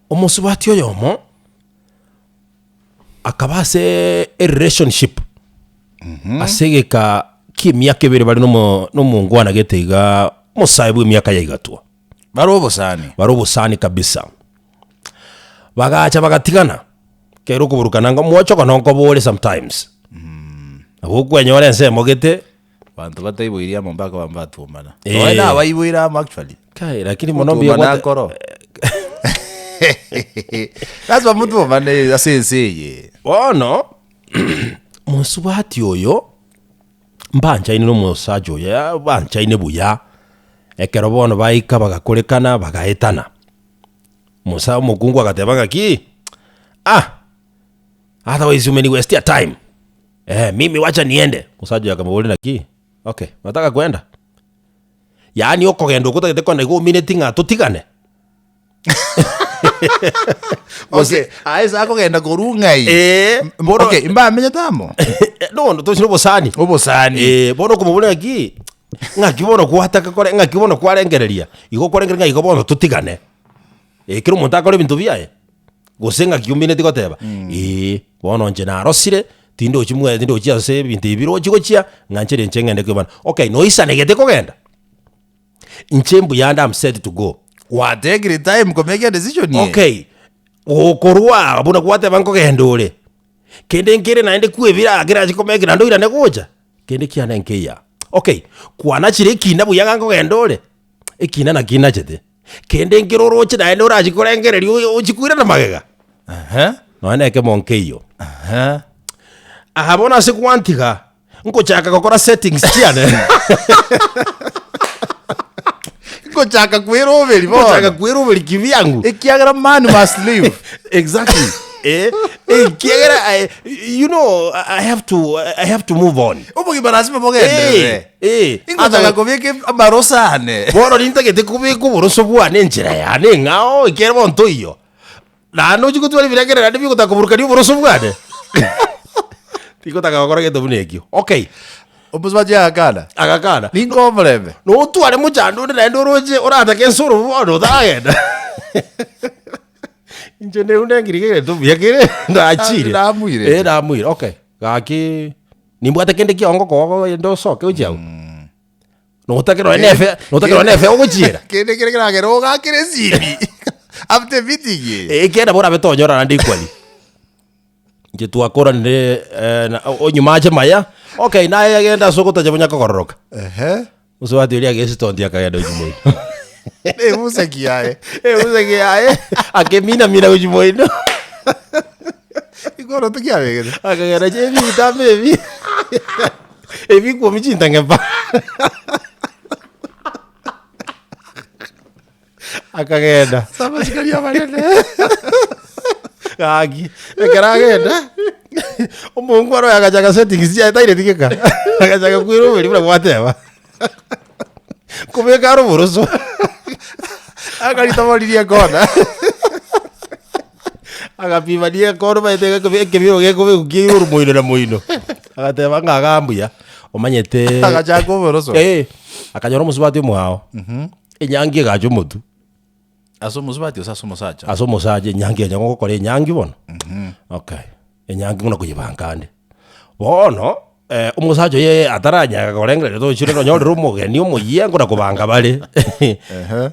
Omosubati oyomo akaba ase erelationship ase egeka kia emiaka ebere bare nomo nomongwana gete igaa omosae bwa emiaka ya igatwa. Bare obosani. Bare obosani kabisa. Bagacha bagatigana, ekero okoburukana ng'a omwochoko nokobore sometimes. Nabo okwenyora ensemo gete. Banto bataiboiri amo mpaka bambe batwomana. Eh. Nonya na abaiboire amo actually. Kai, lakini mono mbuya Gotwomana gwate- nkoro. Lazima motwomane ase ense eye. Bono, mosubati oyo, mbanchaine na omosacha oyo, ya banchaine buya, ekero bono baika bagakorekana bagaetana. Omosa omokungu agateba ng'aki, ah, otherwise umeniwestia time, eh, mimi wacha niende. Omosacha oyo akamoboria naki, okay, unataka kwenda? Yaani okogenda okwo otagete kogenda igo omineti ng'a totigane? Okay, aye ase akogenda korwa ng'ai? Eh, bono- Okay, mbamenyete amo? No, tochi na obosani. Obosani. Eh, bono okomoboria ng'aki, ng'aki bono gwataka kore ng'aki bono kwarengereria, igo okwarengereria ng'a igo bono totigane. Eh, kera omonto akore ebinto biaye, gose ng'aki omineti goteba, eh, bono inche narosire, tindochi mwe tindochi ase ebinto ebi birochi gochia, ng'a nchere inche ng'ende kobana. Okay, noisanegete kogenda? Inche mbuyande am set to go. Gwatekire time komake a decision eye. Okay, gokorwa aa buna gwateba nkogenda ore, kende nkere naende kwebira kerache komake naende oirane gocha, kende kiane nkeiya. Okay, kwanachire ekina buya ng'a nkogenda ore, ekina naki nachete, kende nkere oroche naende orachi korengereria oyo ochi koirana magega, Ehe, nonya na ekemo nkeiyo. ehe. Aha bono ase gwantiga, Nkochaka gokora settings chiane. Nkochaka kweroberi bono. Nkochaka kweroberi kibyangu. Ekiagera man must live. Exactly. Eh, ekiagera I, you know I have to I have to move on. Obogima lazima bogenderere. Eh, eh. Ingochaka kobeka amaroso ane. Bono nintagete kobeka oboroso bwane enchera yane eng'ao ekiagera bono ntoiyo. Naende ochie gotwara ebirengerero naende bigotaka koburukania oboroso bwane. Tigotaka gokora gento buna ekio. Okay. Omosubati agakana. Agakana. Ninko omorembe. Notware mochando onde naende oroche oratake ensoro bono otaragenda. Inche neunde ngiri egento buya kere nachire. Namuire. Eh namuire, okay. Gaki nimbwate kende kiao ngokoa ogende osoke gochia agwo. Notake nonya na efe, notake nonya na efe ogochiera. Kende kere keragere ogakere esimi. After meeting eye. Ekiagera nabo orabe tonyora naende equally. Inche twakoranire eh, na- o- onyuma ache maya, okay naye agende ase ogotacha bonya kogororoka. Ehe. Mosubati oria agesitondi akagenda gochia moino. Ebuseki yaye. Ebuseki yaye, akeminamina gochia moino. Igoro tokiabegete. Akagenda chie ebitambe ebi. Ebikuomi chintang'e pa. Akagenda. Ase amasikani amanene. Gaki, ekero agenda, omongwana oyo agachaka settings chiaye taireti geka, agachaka kweroberia buna gwateba. Kobeka are oboroso. Akaritomoririe ekona. Agapimania ekona omanyete egekobi ekebiro gekobekwa kia igoro moino na moino. Agateba ng'a igaa mbuya, omanyete Agachaka oboroso. Eh, akanyora omosubati omwao, enyangi egacha omotwe. Ase omosubati gose ase omosacha? Ase omosacha enyangi onye gokora enyangi bono, okay, enyangi buna koyebanka ande. Bono, omosacha oye ataranyara korengereria tochire nonyorire omogeni omoyia nkona kobanga bare,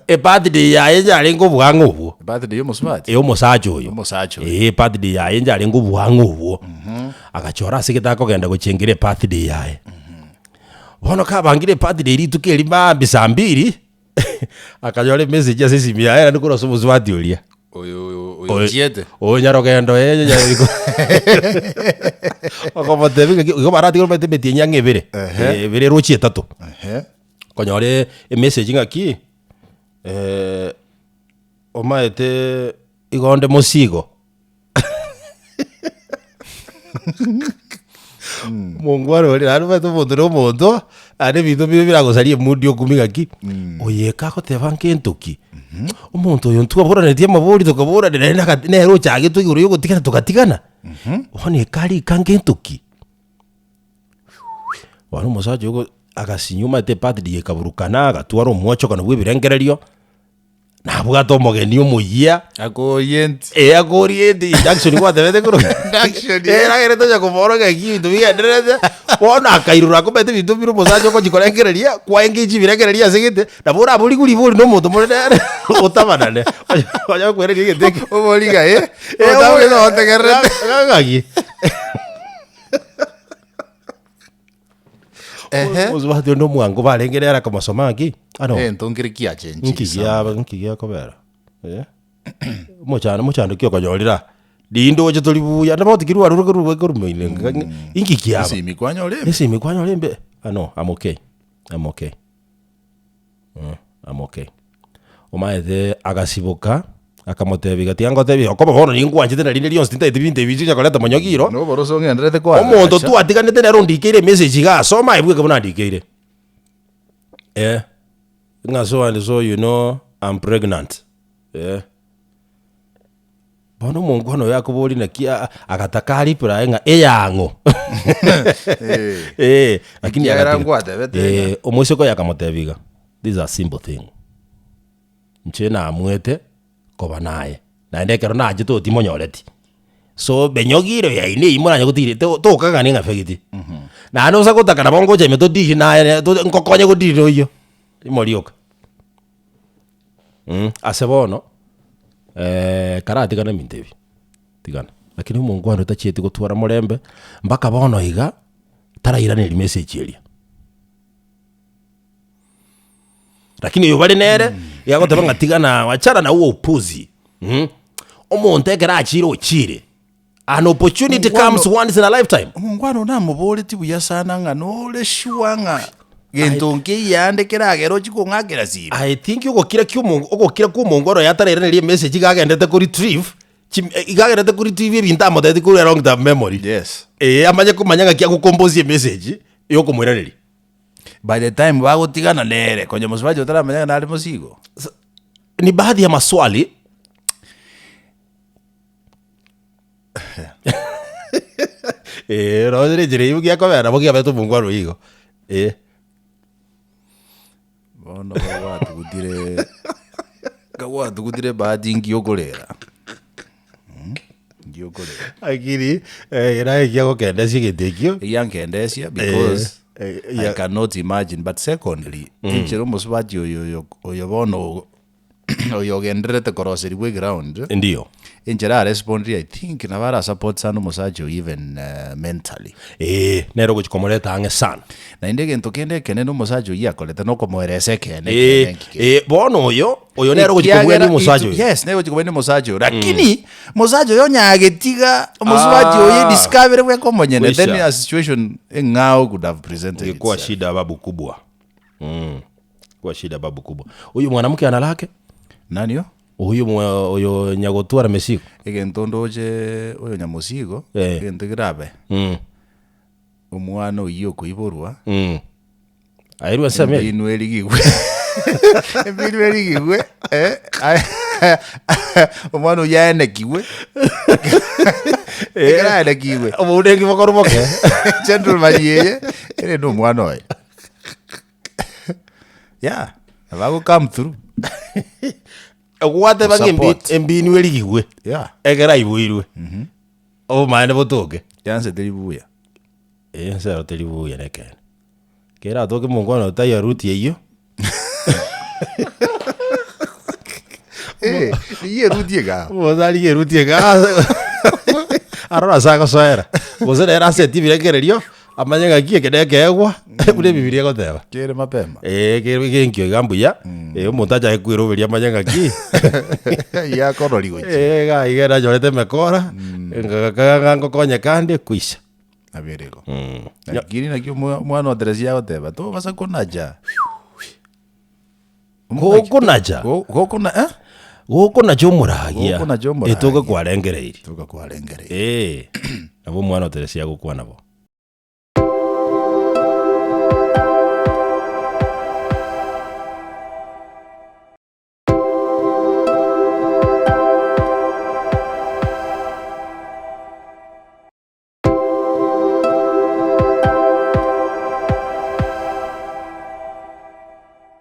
ebirthday yaye yarenge obwang'e obwo. Ebirthday ya omosubati? Ya omosacha oyo. Omosacha oyo. Eeh ebirthday yaye yarenge obwang'e obwo. Agachora ase gete akogenda gochengera ebirthday yaye. Bono kabangire ebirthday rituko erio maambia saa mbiri. Akanyora emessage ase esimi yaye naende korwa ase omosubati oria. Oyo oyo oyo ochiete. Oyo nyarogendo eh, nya- okomotebia ng'aki igo baratige omanyete emetienyi ang'e ebere, Ehe. ebere erochie etato. Ehe. Okonyora emessage ng'aki, omaete igo onde mosigo. Omongwana oria naende omanyete omonto na omonto, naende ebinto mbire biragosaria emood okumia ng'aki, oyo eka agoteba ngento ki? Omonto oyo ntwaboranetie amabori tokaborania naende aka nere ochagetwe igoro ya ogotigana togatigana, bono eka arika ngento ki? Bono omosacha oyo agasinywa omanyete ebirthday ekaburukana, agatwara omwochogano bwa ebirengererio. Nabwate omogeni omoyia. Akorienti. Eh, akorienti induction gwatebete korwa Induction, Eh, ragere tonya komora ng'a eki ebinto bigendererete, bono akairora akomenta ebinto bire omosacha ogochi korengereria, kwaengage ebirengererio ase egete, nabo oraborigwe ribori na omonto more nere otabanane, onya gokoereria egento eke. Obori ng'a eh, Eh, otabori notegererete. Ng'aki? Ehe. Omosubati onde omwango barenge nere akamosoma ng'aki, ano Egento nkere kiachenchire nki sana. giaba nki giakobera eh? Omochando omochando ki okonyorire aa? Rinde oche tori buya, nabo otigerwe aroro korwa korumaine inki kiaba? Esimi kwanyora embe. Esimi kwanyora embe, ah no, I'm okay, I'm okay, I'm okay. Omaete agasiboka, akamotebia iga tiga ngotebie okoba bono ningwanchete na rinde rionsi tintageti binto ebi biche koreta monyogiro. Na oboroso ng'endererete koagacha. Omonto twatiganete nere ondikeire emessage iga asome aye bweka buna andikeire. Eh, ng'a so and so you know I'm pregnant, eh. Bono omonkwana oyo akoboria naki aa agataka areply ng'a eyang'o. Eh, lakini Ekiagera agatiga. nkwatebete ng'a- Eh, omoiseke oyo akamotebia iga, this is a simple thing, inche naamwete koba naye, naende ekero nachete oyo timonyoreti, so benyogire yaino eywo moranye gotiri to tokagania ng'a fegiti. Naende ose gotaka nabo ngocha ime todili naye to nkokonye godili na oyio, imorioka. Ase bono, karatigane ebinto ebi, tigana. Lakini omongwana otachieti gotwara morembe, mpaka bono iga, tarairaneria message eria. Lakini oyo bare nere, iga agoteba ng'a tigana, wachana na huo upuzi, omonto ekero achire ochire, an opportunity comes once in a lifetime. Omongwana one namoboretie buya sana ng'a nore sure ng'a gento nkeiyo keragere ochie kong'akera simi. I think ogokira kia omongo ogokira kwa omongwana oyo atarairaneria emessage iga agenderete ko retrieve chim iga agenderete ko retrieve ebinto amotebeti korwa long term memory. Yes. Eeh amanye komanya ng'aki agokomposia emessage ya okomoiraneria. By the time bagotigana nere, konya mosubati otaramanya ng'a nare mosigo. Ni baadhi ya maswali Eh, roche enchera eywo giakobera nabo giabete omongwana oyio igo, eh. Bono gwatugutire gwatugutire ebahati nki okorera nki okorera. Lakini naye ekiagokendesia egento ekio. Egiankendesia because Eh, I ya- cannot imagine but secondly enchera omosubati oyo oyo oyo bono oyo ogendererete koroserigwa eground Ndio. enchera arespondire I think nabo arasupport sana omosacha oyo even mentally. Eeh, nere ogochia komoreta ang'e sana. Naende egento kende ekenene omosacha oyio akorete nokomoeresa ekeene Eeh, ekeene nki kere. eh, bono oyo, oyo nere ogochia kobwania Ekiagera omosacha it- oyo. yes nere ogochia kobwania omosacha oyo lakini mosacha oyo onye agetiga omosubati oyo Ah. ediscover bweka omonyene then Kwisha. a situation eng'ao could have presented Ingekuwa itself. shida babu kubwa. Kwa shida babu kubwa. Huyu mwanamke ana lake? Nani oo? Huyu mwa oyo nyagotwara mesigo. Egento ndoche oyo nyamosigo, Eh. egento kerabe, Mm. omwana oyio okoiborwa, Mm. Airwe ensemo eye. embinu erigigwe embinu erigigwe eh, omwana oyio aenekigwe ekero aenekigwe Obounenki bokorwa boke. gentleman eye ere na omwana oye Yeah, nabo ago come through. Gwateba ng'a embi- Support. embinu erigigwe Yeah. ekero aiboirwe obomaene botoke Chance teri buya. Eh, ense ero teri buya na ekeene. Keratoke mongwana otaiyo route eyio, Eh, rigia eruti igaa. omonto arigie eruti igaa arore ase agosoera, gose nere asetie ebirengererio, amanye ng'aki eke na ekeegwa, buna ebibiria egoteba. Kere mapema. Eeh kere genkio iga mbuya, omonto achake kweroberia amanye ng'aki, Yakorori gochia. eh, iga iga nanyorete emekora, ngagakaga ng'a ngokonyeka ande, kwisha. Nabere igo. Lakini naki omwa- omwana o Teresia agoteba, tobasa konacha. Gokonacha? Go- gokona eh? Gokonacha omoragia, Gokonacha omoragia. etoke kwarengereiri. Toka kwarengereiri. Eeh, nabo omwana o Teresia agokwana bo.